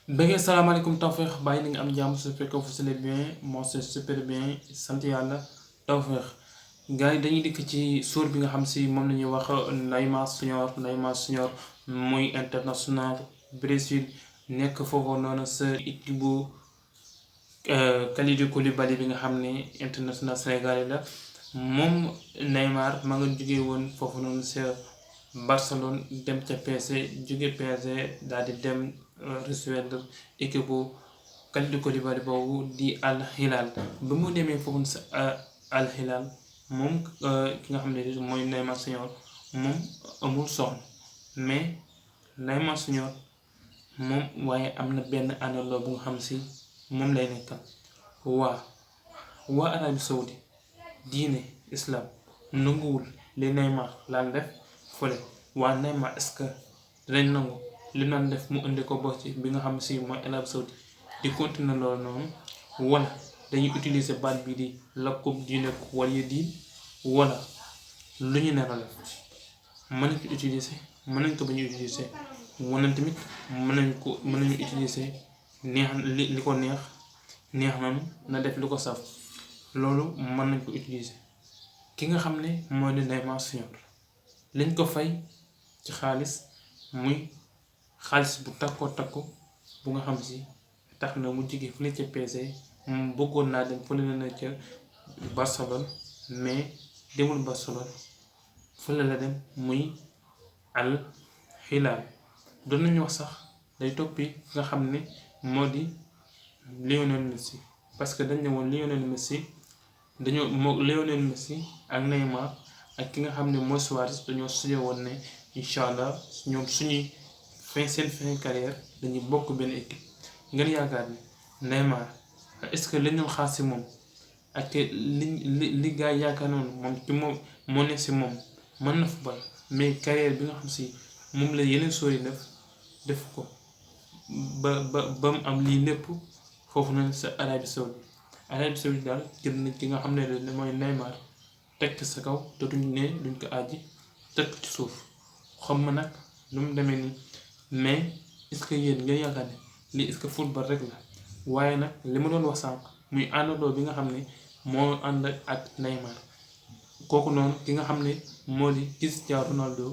bëggee salaamaaleykum Tawfekh bàyyi ni nga am jàmm su fekkee vous allez bien moi c'est super bien sant yàlla Tawfekh gars yi dañuy dikk ci suur bi nga xam si moom la ñuy wax Neymar Junior muy international Brésil nekk foofu noonu sa équipe bu Kalidou Koulibaly bi nga xam ne international sénégalais la moom Neymar ma nga jóge woon foofu noonu sa Barcelone dem ca PSG jóge PSG daal di dem rejoindre équipe bu Kalidou Koulibaly boobu di Al Hilal ba mu demee foofu sa Al Hilal moom ki nga xam ne mooy Neymar Junior moom amul soxna mais Neymar Junior moom waaye am na benn àndandoo bu nga xam si moom lay nekkal waa Arabie Saoudi diine islam nanguwul li Neymar laan def fële waa Neymar est-ce que dinañ nangu li naan def mu indi ko bokk ci bi nga xam si mooy Arabie Saoudi di continuer loolu noonu wala dañuy utiliser baat bi di lakum diinukum waliya diin wala lu ñu nar a def mën nañ ko utiliser mën nañ ko bañ a utiliser wala tamit mën nañu utiliser neex li ko neex nañu na def li ko saf loolu mën nañ ko utiliser ki nga xam ne mooy di Neymar Junior liñ ko fay ci xaalis muy xaalis bu takko bu nga xam si tax na mu jóge fële ca PSG mu bëggoon naa dem fële na ca Barcelone mais demul Barcelone fële la dem muy Al Hilal doon nañu wax sax day toppi nga xam ne moo di Lionel Messi parce que dañ ne woon Lionel Messi ak Neymar ak ki nga xam ne mooy Suarez dañoo suje woon ne incha allah ñoom suñuy seen fin carrière dañuy bokk benn équipe ngeen yaakaar ne Neymar est-ce que li ñu xaar si moom ak li gaa yaakaar noonu moom ci moom moo ne si moom mën na football mais carrière bi nga xam si moom la yeneen sóor yi def ko ba mu am lii lépp foofu noonu sa Arabie Saoudi daal jël nañ ki nga xam ne mooy Neymar teg sa kaw te duñ ko àjji teg ci suuf xam ma nag lu mu demee nii mais est-ce que yéen nga yaakaar ne lii est-ce que football rek la waaye nag li ma doon wax sànq muy àndandoo bi nga xam ne moo ànd ak Neymar kooku noonu ki nga xam ne moo di Cristiano Ronaldo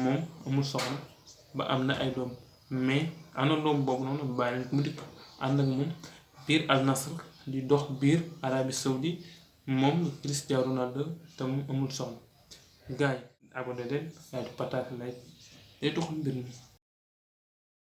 moom amul soxna ba am na ay doom mais àndandoo boobu noonu bàyyi mu dikk ànd ak moom biir Al Nassr di dox biir Arabie Saoudi moom Cristiano Ronaldo te moom amul soxna gars yi abonné leen waaye di partage like day doxul mbir mi